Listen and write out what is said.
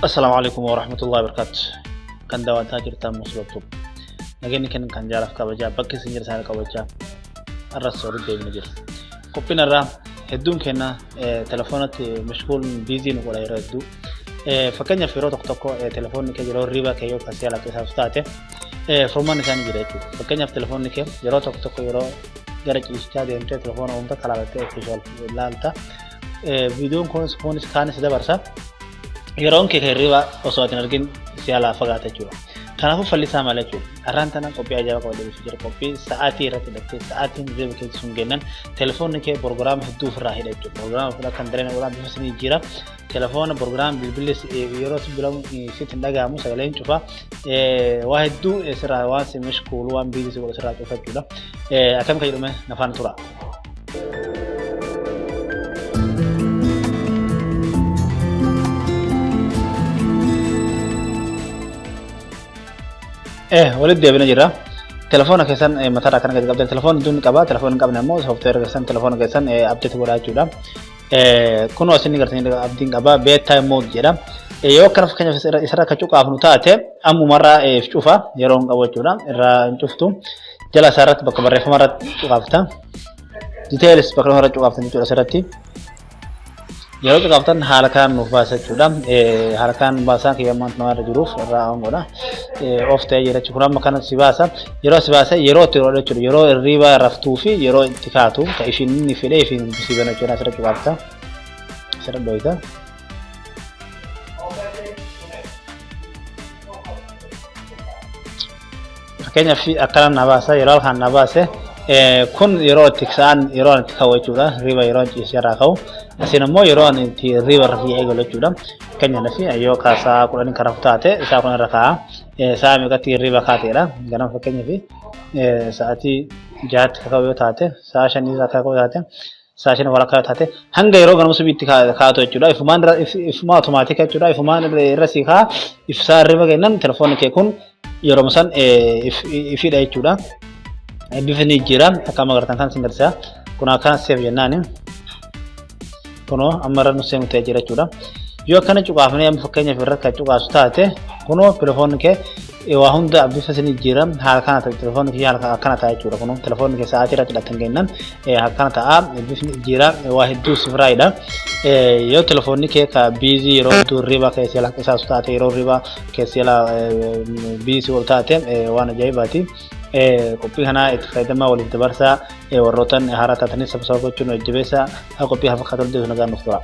Assalaamu alaikum warahmatullahi wabarakatuh. Kan daawwataa jirtan Muslim Tube. Nageenyi kennan kan jaalaaf kabajaa bakki isin jirtan kabajaa irras walitti deebina jira. Qophiin irraa hedduun kenna telefoonatti mashguul biizii nu godha yeroo hedduu. Fakkeenyaaf yeroo tokko tokko telefoonni kee yeroo hirriba kee yoo kasee alaqqisaaf taate furmaan isaanii jira jechuudha. Fakkeenyaaf telefoonni kee yeroo tokko tokko yeroo gara ciisichaa deemtee telefoona uumta kalaalattee official ilaalta. Viidiyoon kunis kunis kaanis dabarsa. Yeroon kee hirriba osoo ati hin argin si alaa fagaata jechuudha. Kanaafuu falli isaa maal jechuudha? Har'aan tana qophii ajaa'ibaa qabadhee dhufee jira. Qophii sa'aatii irratti hidhattee sa'aatiin hirriba keessa sun kennan telefoonni kee proogiraama hedduu ofirraa hidha jechuudha. Proogiraama ofirraa kan dareen godhaa bifa sinii jira. Telefoona proogiraama bilbilli yeroo si bilamu sitti hin dhaga'amu sagaleen cufa. Waa hedduu sirraa waan si mishkuulu waan biizii si godhu sirraa cufa jechuudha. Akkam kan jedhume nafaan tura. Walitti deebina jira. Telefoona keessan mataarraa kana gadi qabdan telefoona hedduun ni qaba. Telefoona hin qabne ammoo sooftiweera keessan telefoona keessan update godhaa jechuudha. Kunoo isin gartanii abdiin qaba. Bedtime mode jedha. Yoo akkana fakkeenyaaf isarra akka cuqaafnu taate ammumarraa cufa yeroo hin qabu jechuudha. Irraa hin cuftu. Jala isaa irratti bakka barreeffama irratti cuqaafta. Details bakka irratti cuqaaftan jechuudha asirratti. Yeroo cuqaaftan haala kanaan nuuf baasa jechuudha. Haala kanaan nu baasaa kiyya ammaan nama irra jiruuf irraa on godha. Off ta'ee jira jechuudha. Kun amma kana si baasa. Yeroo si baasa yeroo itti godha jechuudha. Yeroo hirriba raftuu fi yeroo itti kaatu ka ishiin inni fedhe ishiin si bana jechuudha. Asirra cuqaafta. Asirra dhoyita. Fakkeenyaaf akkanaan na baasa yeroo halkan na baase kun yeroo itti sa'aan yeroo ani itti ka'u jechuudha. Hirriba yeroo ciisee irraa ka'u. Asiin immoo yeroo ani itti hirriba irra eegalu jechuudha. Fakkeenyaaf yoo ka sa'a 10 kan rafu taate sa'a 10 irra kaa'a. Sa'a meeqatti hirriba kaateedha. Ganama fakkeenyaaf sa'aatii 6tti ka'u yoo taate sa'a 5 irraa ka'u taate sa'a 5 walakkaa yoo taate hanga yeroo ganama subiitti kaatu jechuudha. Ifumaan ifumaa otomaatika jechuudha. Ifumaan irra sii kaa'a. Ibsaa hirriba kennan telefoonni kee kun yeroo san ifidha jechuudha. Bifni ni jijjiira akka amma agartan kan isin garsiisa. Kun akkana seef jennaani. Kunoo amma irra nu seemu ta'ee jira jechuudha. Yoo akkana cuqaafnee amma fakkeenyaaf irra kan cuqaasu taate kunoo telefoonni kee waa hunda bifa isin jijjiira haala kana ta'e telefoonni kee haala akkana ta'a jechuudha. Kunoo telefoonni kee sa'aatii irratti hidhatan kennan akkana ta'a bifni jijjiira waa hedduu sifraayidha. Yoo telefoonni kee ka biizii yeroo hedduu hirriba keessa jala qisaasu taate yeroo hirriba keessa jala biizii ol taate waan ajaa'ibaati. Qophii kanaa itti fayyadamaa waliif dabarsaa warrootan haaraa taatanis sabsaba gochuun jajjabeessaa qophii hafa fakkaatu hojjetu nagaan nuuf tura.